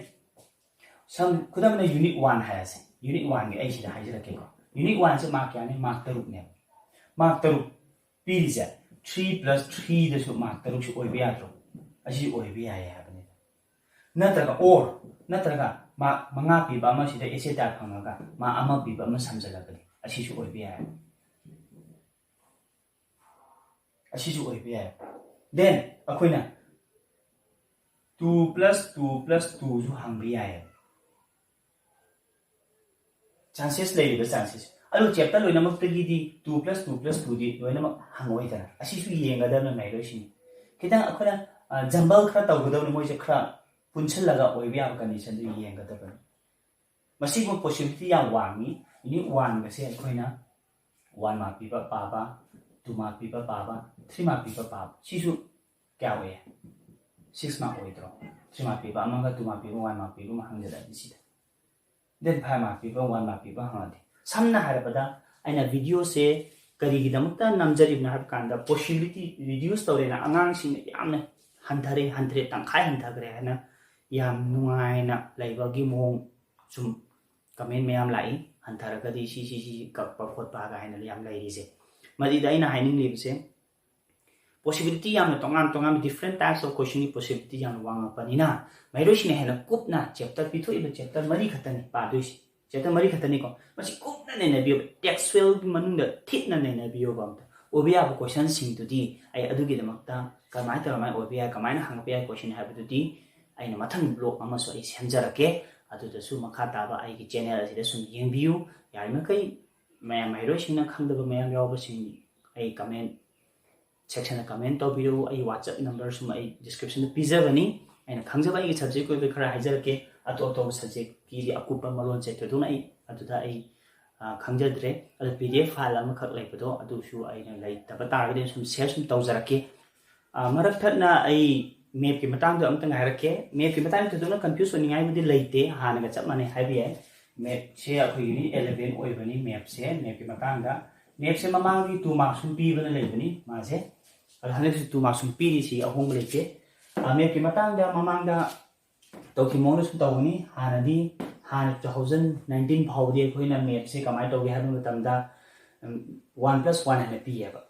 ꯁꯝ ꯈꯨꯗꯝ ꯑꯣꯏꯅ ꯌꯨꯅꯤꯠ ꯋꯥꯟ ꯍꯥꯏꯔꯁꯦ꯫ ꯌꯨꯅꯤꯠ ꯋꯥꯟꯒꯤ ꯑꯩ ꯁꯤꯗ ꯍꯥꯏꯖꯔꯛꯀꯦꯀꯣ꯫ ꯌꯨꯅꯤꯠ ꯋꯥꯟꯁꯦ ꯃꯥꯔꯛ ꯀꯌꯥꯅꯤ? ꯃꯥꯔꯛ ꯇꯔꯨꯛꯅꯦꯕ꯫ ꯃꯥꯔꯛ ꯇꯔꯨꯛ ꯄꯤꯔꯤꯁꯦ, ꯊ꯭ꯔꯤ ꯄ꯭ꯂꯁ ꯊ꯭ꯔꯤꯗꯁꯨ ꯃꯥꯔꯛ ꯇꯔꯨꯛꯁꯨ ꯑꯣꯏꯕ ꯌꯥꯗ꯭ꯔꯣ? ꯑꯁꯤꯁꯨ ꯑꯣꯏꯕ ꯌꯥꯏ ꯍꯥꯏꯕꯅꯤꯗ꯫ ꯅꯠꯇ꯭ꯔꯒ ꯑꯣꯔ, ꯅꯠꯇ꯭ꯔꯒ ꯃꯥꯔꯛ ꯃꯉꯥ ꯄꯤꯕ ꯑꯃꯁꯤꯗ ꯑꯦꯁꯦ ꯇꯥꯏꯞ ꯐꯪꯉꯒ ꯃꯥꯔꯛ ꯑꯃ ꯄꯤꯕ ꯑꯃ ꯁꯝꯖꯜꯂꯛꯀꯅꯤ, ꯑꯁꯤꯁꯨ ꯑꯣꯏꯕ ꯌꯥꯏ꯫ ꯑꯁꯤꯁꯨ ꯑꯣꯏꯕ ꯌꯥꯏ꯫ ꯗꯦꯟ ꯑꯩꯈꯣꯏꯅ ꯇꯨ ꯄ꯭ꯂꯁ ꯇꯨ ꯄ꯭ꯂꯁ ꯇꯨꯁꯨ ꯍꯪꯕ ꯌꯥꯏꯌꯦꯕ꯫ ꯆꯥꯟꯁꯦꯁ ꯂꯩꯔꯤꯕ ꯆꯥꯟꯁꯦꯁ꯫ ꯑꯗꯨ ꯆꯦꯞꯇꯔ ꯂꯣꯏꯅꯃꯛꯇꯒꯤꯗꯤ ꯇꯨ ꯄ꯭ꯂꯁ ꯇꯨ ꯄ꯭ꯂꯁ ꯇꯨꯗꯤ ꯂꯣꯏꯅꯃꯛ ꯍꯪꯉꯣꯏꯗꯅ, ꯑꯁꯤꯁꯨ ꯌꯦꯡꯒꯗꯕꯅ ꯃꯍꯩꯔꯣꯏꯁꯤꯡ꯫ ꯈꯤꯇꯪ ꯑꯩꯈꯣꯏꯅ ꯖꯝꯕꯜ ꯈꯔ ꯇꯧꯒꯗꯕꯅꯤ, ꯃꯣꯏꯁꯦ ꯈꯔ ꯄꯨꯟꯁꯤꯜꯂꯒ ꯑꯣꯏꯕ ꯌꯥꯕ ꯀꯟꯗꯤꯁꯟꯗꯨ ꯌꯦꯡꯒꯗꯕꯅꯤ꯫ ꯃꯁꯤꯒꯨꯝꯕ ꯄꯣꯁꯤꯕꯤꯂꯤꯇꯤ ꯌꯥꯝ ꯋꯥꯡꯉꯤ꯫ ꯌꯨꯅꯤꯠ ꯋꯥꯟꯒꯁꯦ ꯑꯩꯈꯣꯏꯅ ꯋꯥꯟ ꯃꯥꯔꯛ ꯄꯤꯕ ꯄꯥꯕ, ꯇꯨ ꯃꯥꯔꯛ ꯄꯤꯕ ꯄꯥꯕ, ꯊ꯭ꯔꯤ ꯃꯥꯔꯛ ꯄꯤꯕ ꯄꯥꯕ, ꯁꯤꯁꯨ ꯀꯌꯥ ꯑꯣꯏꯌꯦ? ꯁꯤꯛꯁ ꯃꯥꯔꯛ ꯑꯣꯏꯗ꯭ꯔꯣ? ꯊ꯭ꯔꯤ ꯃꯥꯔꯛ ꯄꯤꯕ ꯑꯃꯒ ꯇꯨ ꯃꯥꯔꯛ ꯄꯤꯕ, ꯋꯥꯟ ꯃꯥꯔꯛ ꯄꯤꯕ ꯑꯃ ꯍꯪꯖꯔꯛꯑꯅꯤ ꯁꯤꯗ꯫ ꯗꯦꯟ ꯐꯥꯏꯚ ꯃꯥꯔꯛ ꯄꯤꯕ, ꯋꯥꯟ ꯃꯥꯔꯛ ꯄꯤꯕ ꯍꯪꯉꯗꯤ, ꯁꯝꯅ ꯍꯥꯏꯔꯕꯗ ꯑꯩꯅ ꯚꯤꯗꯤꯑꯣꯁꯦ ꯀꯔꯤꯒꯤꯗꯃꯛꯇ ꯅꯝꯖꯔꯤꯕꯅꯣ ꯍꯥꯏꯕ ꯀꯥꯟꯗ, ꯄꯣꯁꯤꯕꯤꯂꯤꯇꯤ ꯔꯤꯗ꯭ꯌꯨꯁ ꯇꯧꯔꯦꯅ, ꯑꯉꯥꯡꯁꯤꯡꯅ ꯌꯥꯝꯅ ꯍꯟꯊꯔꯦ, ꯍꯟꯊꯔꯦ, ꯇꯪꯈꯥꯏ ꯍꯟꯊꯈ꯭ꯔꯦ ꯍꯥꯏꯅ ꯌꯥꯝ ꯅꯨꯡꯉꯥꯏꯅ ꯂꯩꯕꯒꯤ ꯃꯑꯣꯡ ꯁꯨꯝ ꯀꯃꯦꯟ ꯃꯌꯥꯝ ꯂꯥꯛꯏ, ꯍꯟꯊꯔꯒꯗꯤ ꯁꯤ ꯁꯤ ꯁꯤ ꯀꯛꯄ ꯈꯣꯠꯄ ꯀꯥꯏꯅ ꯌꯥꯝ ꯂꯩꯔꯤꯁꯦ꯫ ꯃꯁꯤꯗ ꯑꯩꯅ ꯍꯥꯏꯅꯤꯡꯂꯤꯕꯁꯦ, possibility ꯌꯥꯝꯅ ꯇꯣꯉꯥꯟ ꯇꯣꯉꯥꯟꯕ different types of questionꯒꯤ possibility ꯌꯥꯝꯅ ꯋꯥꯡꯉꯛꯄꯅꯤꯅ, ꯃꯍꯩꯔꯣꯏꯁꯤꯡꯅ ꯍꯦꯟꯅ ꯀꯨꯞꯅ chapter, ꯄꯤꯊꯣꯛꯏꯕ chapter ꯃꯔꯤ ꯈꯛꯇꯅꯤ ꯄꯥꯗꯣꯏꯁꯤ꯫ Chapter ꯃꯔꯤ ꯈꯛꯇꯅꯤꯀꯣ, ꯃꯁꯤ ꯀꯨꯞꯅ ꯅꯩꯅꯕꯤꯌꯨ, textualꯒꯤ ꯃꯅꯨꯡꯗ ꯊꯤꯠꯅ ꯅꯩꯅꯕꯤꯌꯣꯕ ꯑꯝꯇ꯫ ꯑꯣꯏꯕ ꯌꯥꯕ questionꯁꯤꯡꯗꯨꯗꯤ ꯑꯩ ꯑꯗꯨꯒꯤꯗꯃꯛꯇ ꯀꯃꯥꯏꯅ ꯇꯧꯔꯒ ꯑꯣꯏꯕ ꯌꯥꯏ, ꯀꯃꯥꯏꯅ ꯍꯪꯉꯛꯄ ꯌꯥꯏ question ꯍꯥꯏꯕꯗꯨꯗꯤ ꯑꯩꯅ ꯃꯊꯪ blog ꯑꯃꯁꯨ ꯑꯩ ꯁꯦꯝꯖꯔꯛꯀꯦ꯫ ꯑꯗꯨꯗꯁꯨ ꯃꯈꯥ ꯇꯥꯕ ꯑꯩꯒꯤ channel ꯑꯁꯤꯗ ꯁꯨꯝ ꯌꯦꯡꯕꯤꯌꯨ꯫ ꯌꯥꯔꯤꯃꯈꯩ ꯃꯌꯥꯝ, ꯃꯍꯩꯔꯣꯏꯁꯤꯡꯅ ꯈꯪꯗꯕ ꯃꯌꯥꯝ ꯌꯥꯎꯕꯁꯤꯡ ꯑꯩ comment sectionꯗ comment ꯇꯧꯕꯤꯔꯛꯎ꯫ ꯑꯩ WhatsApp number ꯁꯨꯝ ꯑꯩ descriptionꯗ ꯄꯤꯖꯕꯅꯤ꯫ ꯑꯩꯅ ꯈꯪꯖꯕ ꯑꯩꯒꯤ subject ꯑꯣꯏꯕ ꯈꯔ ꯍꯥꯏꯖꯔꯛꯀꯦ꯫ ꯑꯇꯣꯞ ꯑꯇꯣꯞꯄ subjectꯀꯤꯗꯤ ꯑꯀꯨꯞꯄ ꯃꯔꯣꯜꯁꯦ ꯊꯣꯏꯗꯣꯛꯅ ꯑꯩ ꯑꯗꯨꯗ ꯑꯩ, ꯑ, ꯈꯪꯖꯗ꯭ꯔꯦ꯫ ꯑꯗꯣ PDF file ꯑꯃꯈꯛ ꯂꯩꯕꯗꯣ ꯑꯗꯨꯁꯨ ꯑꯩꯅ ꯂꯩꯇꯕ ꯇꯥꯔꯒꯗꯤ ꯁꯨꯝ share ꯁꯨꯝ ꯇꯧꯖꯔꯛꯀꯦ꯫ ꯑ, ꯃꯔꯛ ꯊꯠꯅ ꯑꯩ mapꯀꯤ ꯃꯇꯥꯡꯗ ꯑꯝꯇꯪ ꯍꯥꯏꯔꯛꯀꯦ꯫ Mapꯀꯤ ꯃꯇꯥꯡꯗ ꯊꯣꯏꯗꯣꯛꯅ confuse ꯑꯣꯏꯅꯤꯡꯉꯥꯏꯕꯨꯗꯤ ꯂꯩꯇꯦ, ꯍꯥꯟꯅꯒ ꯆꯞ ꯃꯥꯟꯅꯩ ꯍꯥꯏꯕ ꯌꯥꯏ꯫ Mapꯁꯦ ꯑꯩꯈꯣꯏꯒꯤ unit eleven ꯑꯣꯏꯕꯅꯤ꯫ Mapꯁꯦ, mapꯀꯤ ꯃꯇꯥꯡꯗ, mapꯁꯦ ꯃꯃꯥꯡꯒꯤ two mark ꯁꯨꯝ ꯄꯤꯕꯅ ꯂꯩꯕꯅꯤ ꯃꯥꯁꯦ, ꯑꯗꯣ ꯍꯟꯗꯛꯁꯨ two mark ꯁꯨꯝ ꯄꯤꯔꯤ, ꯁꯤ ꯑꯍꯣꯡꯕ ꯂꯩꯇꯦ꯫ ꯑ, mapꯀꯤ ꯃꯇꯥꯡꯗ ꯃꯃꯥꯡꯗ ꯇꯧꯈꯤꯕ ꯃꯑꯣꯡꯗ ꯁꯨꯝ ꯇꯧꯒꯅꯤ꯫ ꯍꯥꯟꯅꯗꯤ, ꯍꯥꯟꯅ two thousand nineteen ꯐꯥꯎꯕꯗꯤ ꯑꯩꯈꯣꯏꯅ mapꯁꯦ ꯀꯃꯥꯏꯅ ꯇꯧꯒꯦ ꯍꯥꯏꯕ ꯃꯇꯝꯗ, ꯎꯝ, one plus one ꯍꯥꯏꯅ ꯄꯤꯌꯦꯕ꯫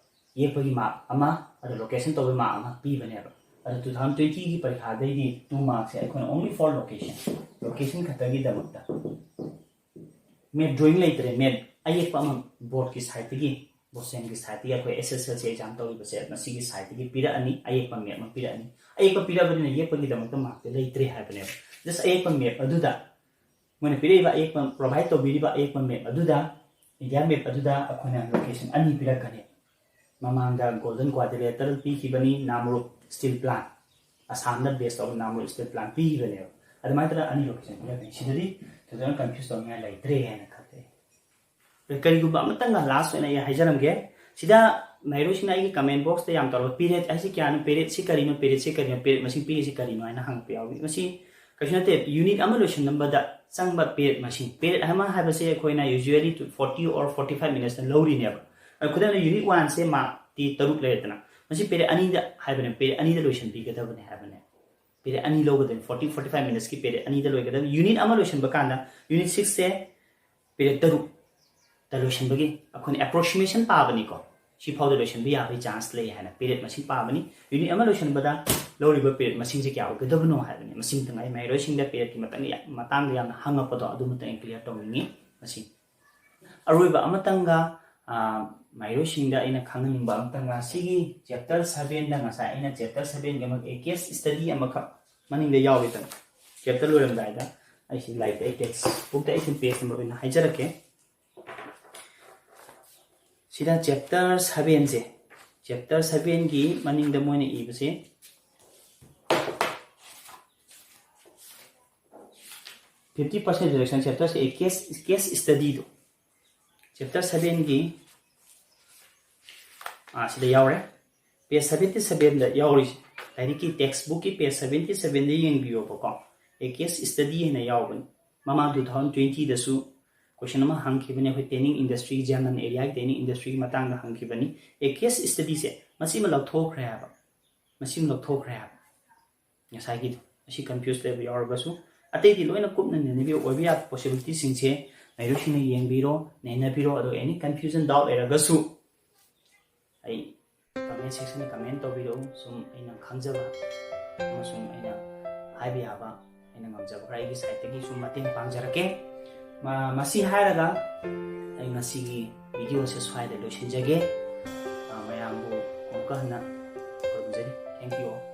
ꯌꯦꯛꯄꯒꯤ mark ꯑꯃ, ꯑꯗꯣ location ꯇꯧꯕꯒꯤ mark ꯑꯃ ꯄꯤꯕꯅꯦꯕ꯫ ꯑꯗꯣ two thousand twentyꯒꯤ ꯄꯔꯤꯈꯥꯗꯩꯗꯤ two markꯁꯦ ꯑꯩꯈꯣꯏꯅ only for location, location ꯈꯛꯇꯒꯤꯗꯃꯛꯇ map drawing ꯂꯩꯇ꯭ꯔꯦ꯫ Map ꯑꯌꯦꯛꯄ ꯑꯃ boardꯀꯤ sideꯇꯒꯤ, ꯕꯣꯁꯦꯝꯒꯤ sideꯇꯒꯤ ꯑꯩꯈꯣꯏ SSLC exam ꯇꯧꯔꯤꯕꯁꯦ ꯃꯁꯤꯒꯤ sideꯇꯒꯤ ꯄꯤꯔꯛꯑꯅꯤ, ꯑꯌꯦꯛꯄ map ꯑꯃ ꯄꯤꯔꯛꯑꯅꯤ꯫ ꯑꯌꯦꯛꯄ ꯄꯤꯔꯛꯑꯕꯅꯤꯅ ꯌꯦꯛꯄꯒꯤꯗꯃꯛꯇ markꯇꯤ ꯂꯩꯇ꯭ꯔꯦ ꯍꯥꯏꯕꯅꯦꯕ꯫ Just ꯑꯌꯦꯛꯄ map ꯑꯗꯨꯗ, ꯃꯣꯏꯅ ꯄꯤꯔꯛꯏꯕ ꯑꯌꯦꯛꯄ, provide ꯇꯧꯕꯤꯔꯤꯕ ꯑꯌꯦꯛꯄ map ꯑꯗꯨꯗ, India map ꯑꯗꯨꯗ ꯑꯩꯈꯣꯏꯅ location ꯑꯅꯤ ꯄꯤꯔꯛꯀꯅꯤ꯫ ꯃꯃꯥꯡꯗ Golden Quadrilateral ꯄꯤꯈꯤꯕꯅꯤ, ꯅꯥꯃꯔꯨꯞ steel plant, ꯑꯁꯥꯝꯅ base ꯇꯧꯕ ꯅꯥꯃꯔꯨꯞ steel plant ꯄꯤꯈꯤꯕꯅꯦꯕ꯫ ꯑꯗꯨꯃꯥꯏꯅ ꯇꯧꯗꯅ ꯑꯅꯤ location ꯄꯤꯔꯛꯀꯅꯤ꯫ ꯁꯤꯗꯗꯤ ꯊꯣꯏꯗꯣꯛꯅ confuse ꯇꯧꯅꯤꯡꯉꯥꯏ ꯂꯩꯇ꯭ꯔꯦ ꯍꯥꯏꯅ ꯈꯜꯂꯦ꯫ ꯀꯔꯤꯒꯨꯝꯕ ꯑꯃꯇꯪꯒ last ꯑꯣꯏꯅ ꯑꯩ ꯍꯥꯏꯖꯔꯝꯒꯦ꯫ ꯁꯤꯗ ꯃꯍꯩꯔꯣꯏꯁꯤꯡꯅ ꯑꯩꯒꯤ comment boxꯇ ꯌꯥꯝ ꯇꯧꯔꯕ, period ꯍꯥꯏꯁꯤ ꯀꯌꯥꯅꯣ, periodꯁꯤ ꯀꯔꯤꯅꯣ, periodꯁꯤ ꯀꯔꯤꯅꯣ, period ꯃꯁꯤꯡ ꯄꯤꯔꯤꯁꯤ ꯀꯔꯤꯅꯣ ꯍꯥꯏꯅ ꯍꯪꯉꯛꯄ ꯌꯥꯎꯏ꯫ ꯃꯁꯤ ꯀꯩꯁꯨ ꯅꯠꯇꯦ, unit ꯑꯃ ꯂꯣꯏꯁꯤꯟꯅꯕꯗ ꯆꯪꯕ period ꯃꯁꯤꯡ꯫ Period ꯑꯃ ꯍꯥꯏꯕꯁꯦ ꯑꯩꯈꯣꯏꯅ usually forty or forty five minutesꯅ ꯂꯧꯔꯤꯅꯦꯕ꯫ ꯑꯗꯣ ꯈꯨꯗꯝ ꯑꯣꯏꯅ unit oneꯁꯦ markꯇꯤ ꯇꯔꯨꯛ ꯂꯩꯔꯦꯗꯅ, ꯃꯁꯤ period ꯑꯅꯤꯗ ꯍꯥꯏꯕꯅꯦ, period ꯑꯅꯤꯗ ꯂꯣꯏꯁꯤꯟꯕꯤꯒꯗꯕꯅꯦ ꯍꯥꯏꯕꯅꯦ꯫ ꯄꯦꯔꯦꯠ ꯑꯅꯤ ꯂꯧꯒꯗꯕꯅꯤ꯫ ꯐꯣꯔꯇꯤ ꯐꯣꯔꯇꯤ ꯐꯥꯏꯚ ꯃꯤꯅꯠꯁꯀꯤ ꯄꯦꯔꯦꯠ ꯑꯅꯤꯗ ꯂꯣꯏꯒꯗꯕꯅꯤ꯫ ꯌꯨꯅꯤꯠ ꯑꯃ ꯂꯣꯏꯁꯤꯟꯕ ꯀꯥꯟꯗ ꯌꯨꯅꯤꯠ ꯁꯤꯛꯁꯁꯦ ꯄꯦꯔꯦꯠ ꯇꯔꯨꯛꯇ ꯂꯣꯏꯁꯤꯟꯕꯒꯤ ꯑꯩꯈꯣꯏꯅ ꯑꯦꯄ꯭ꯔꯣꯛꯁꯤꯃꯦꯁꯟ ꯄꯥꯕꯅꯤꯀꯣ꯫ ꯁꯤ ꯐꯥꯎꯗ ꯂꯣꯏꯁꯤꯟꯕ ꯌꯥꯕꯒꯤ ꯆꯥꯟꯁ ꯂꯩ ꯍꯥꯏꯅ ꯄꯦꯔꯦꯠ ꯃꯁꯤꯡ ꯄꯥꯕꯅꯤ꯫ ꯌꯨꯅꯤꯠ ꯑꯃ ꯂꯣꯏꯁꯤꯟꯕꯗ ꯂꯧꯔꯤꯕ ꯄꯦꯔꯦꯠ ꯃꯁꯤꯡꯁꯦ ꯀꯌꯥ ꯑꯣꯏꯒꯗꯕꯅꯣ ꯍꯥꯏꯕꯅꯤ꯫ ꯃꯁꯤꯡ ꯇꯪꯉꯥꯏ ꯃꯍꯩꯔꯣꯏꯁꯤꯡꯗ ꯄꯦꯔꯦꯠꯀꯤ ꯃꯇꯥꯡꯗ ꯌꯥꯝ- ꯃꯇꯥꯡꯗ ꯌꯥꯝꯅ ꯍꯪꯉꯛꯄꯗꯣ ꯑꯗꯨꯃꯇꯪ ꯑꯩ ꯀ꯭ꯂꯤꯌꯥꯔ ꯇꯧꯅꯤꯡꯉꯤ꯫ ꯃꯁꯤ ꯑꯔꯣꯏꯕ ꯑꯃꯇꯪꯒ, ꯑ, ꯃꯍꯩꯔꯣꯏꯁꯤꯡꯗ ꯑꯩꯅ ꯈꯪꯍꯟꯅꯤꯡꯕ ꯑꯃꯇꯪꯒ, ꯁꯤꯒꯤ ꯆꯦꯞꯇꯔ ꯁꯚꯦꯟꯗ ꯉꯁꯥꯏ ꯑꯩꯅ ꯆꯦꯞꯇꯔ ꯁꯚꯦꯟꯒꯤ ꯑꯃ ꯑꯦ ꯀꯦꯁ ꯁ꯭ꯇꯗꯤ ꯑꯃꯈꯛ ꯃꯅꯤꯡꯗ ꯌꯥꯎꯔꯤꯗꯅ, ꯆꯦꯞꯇꯔ ꯂꯣꯏꯔꯝꯗꯥꯏꯗ ꯑꯩꯁꯤ ꯂꯥꯏꯔꯤꯛꯇ ꯑꯩ ꯇꯦꯛꯁ ꯕꯨꯛꯇ ꯑꯩ ꯁꯨꯝ ꯄꯦꯖ ꯅꯝꯕꯔ ꯑꯣꯏꯅ ꯍꯥꯏꯖꯔꯛꯀꯦ꯫ ꯁꯤꯗ ꯆꯦꯞꯇꯔ ꯁꯚꯦꯟꯁꯦ, ꯆꯦꯞꯇꯔ ꯁꯚꯦꯟꯒꯤ ꯃꯅꯤꯡꯗ ꯃꯣꯏꯅ ꯏꯕꯁꯦ, fifty percent reduction ꯆꯦꯞꯇꯔꯁꯦ ꯀꯦꯁ ꯀꯦꯁ ꯁ꯭ꯇꯗꯤꯗꯣ, ꯆꯦꯞꯇꯔ ꯁꯚꯦꯟꯒꯤ, ꯑꯥ, ꯁꯤꯗ ꯌꯥꯎꯔꯦ꯫ ꯄꯦꯖ ꯁꯚꯦꯟꯇꯤ ꯁꯚꯦꯟꯗ ꯌꯥꯎꯔꯤꯁꯦ, ꯂꯥꯏꯔꯤꯛꯀꯤ ꯇꯦꯛꯁ ꯕꯨꯛꯀꯤ ꯄꯦꯖ ꯁꯚꯦꯟꯇꯤ ꯁꯚꯦꯟꯗ ꯌꯦꯡꯕꯤꯌꯣꯕꯀꯣ꯫ ꯑꯦ ꯀꯦꯁ ꯁ꯭ꯇꯗꯤ ꯍꯥꯏꯅ ꯌꯥꯎꯕꯅꯤ꯫ ꯃꯃꯥꯡ ꯇꯨ ꯊꯥꯎꯖꯟ ꯇ꯭ꯋꯦꯟꯇꯤꯗꯁꯨ ꯀꯣꯏꯁꯟ ꯑꯃ ꯍꯪꯈꯤꯕꯅꯤ, ꯑꯩꯈꯣꯏ ꯇꯦꯅꯤꯡ ꯏꯟꯗꯁꯇ꯭ꯔꯤ, ꯖꯔꯃꯟ ꯑꯦꯔꯤꯌꯥꯒꯤ ꯇꯦꯅꯤꯡ ꯏꯟꯗꯁꯇ꯭ꯔꯤꯒꯤ ꯃꯇꯥꯡꯗ ꯍꯪꯈꯤꯕꯅꯤ꯫ ꯑꯦ ꯀꯦꯁ ꯁ꯭ꯇꯗꯤꯁꯦ ꯃꯁꯤꯃ ꯂꯧꯊꯣꯛꯈ꯭ꯔꯦ ꯍꯥꯏꯕ, ꯃꯁꯤꯃ ꯂꯧꯊꯣꯛꯈ꯭ꯔꯦ ꯍꯥꯏꯕ꯫ ꯉꯁꯥꯏꯒꯤꯗꯣ, ꯃꯁꯤ ꯀꯟꯐ꯭ꯌꯨꯁ ꯂꯩꯕ ꯌꯥꯎꯔꯒꯁꯨ, ꯑꯇꯩꯗꯤ ꯂꯣꯏꯅ ꯀꯨꯞꯅ ꯅꯩꯅꯕꯤꯌꯨ꯫ ꯑꯣꯏꯕ ꯌꯥꯕ ꯄꯣꯁꯤꯕꯤꯂꯤꯇꯤꯁꯤꯡꯁꯦ ꯃꯍꯩꯔꯣꯏꯁꯤꯡꯅ ꯌꯦꯡꯕꯤꯔꯣ, ꯅꯩꯅꯕꯤꯔꯣ꯫ ꯑꯗꯨꯒ ꯑꯦꯅꯤ ꯀꯟꯐ꯭ꯌꯨꯖꯟ, ꯗꯥꯎꯠ ꯂꯩꯔꯒꯁꯨ ꯑꯩ ꯀꯃꯦꯟ ꯁꯦꯛꯁꯟꯗ ꯀꯃꯦꯟ ꯇꯧꯕꯤꯔꯛꯎ꯫ ꯁꯨꯝ ꯑꯩꯅ ꯈꯪꯖꯕ ꯑꯃꯁꯨꯡ ꯑꯩꯅ ꯍꯥꯏꯕ ꯌꯥꯕ, ꯑꯩꯅ ꯉꯝꯖꯕ ꯈꯔ ꯑꯩꯒꯤ ꯁꯥꯏꯠꯇꯒꯤ ꯁꯨꯝ ꯃꯇꯦꯡ ꯄꯥꯡꯖꯔꯛꯀꯦ꯫ ꯃ-, ꯃꯁꯤ ꯍꯥꯏꯔꯒ ꯑꯩ ꯉꯁꯤꯒꯤ ꯚꯤꯗꯤꯑꯣꯁꯦ ꯁ꯭ꯋꯥꯏꯗ ꯂꯣꯏꯁꯤꯟꯖꯒꯦ꯫ ꯑ, ꯃꯌꯥꯝꯕꯨ ꯑꯃꯨꯛꯀ ꯍꯟꯅ ꯈꯨꯔꯨꯝꯖꯔꯤ꯫ Thank you all.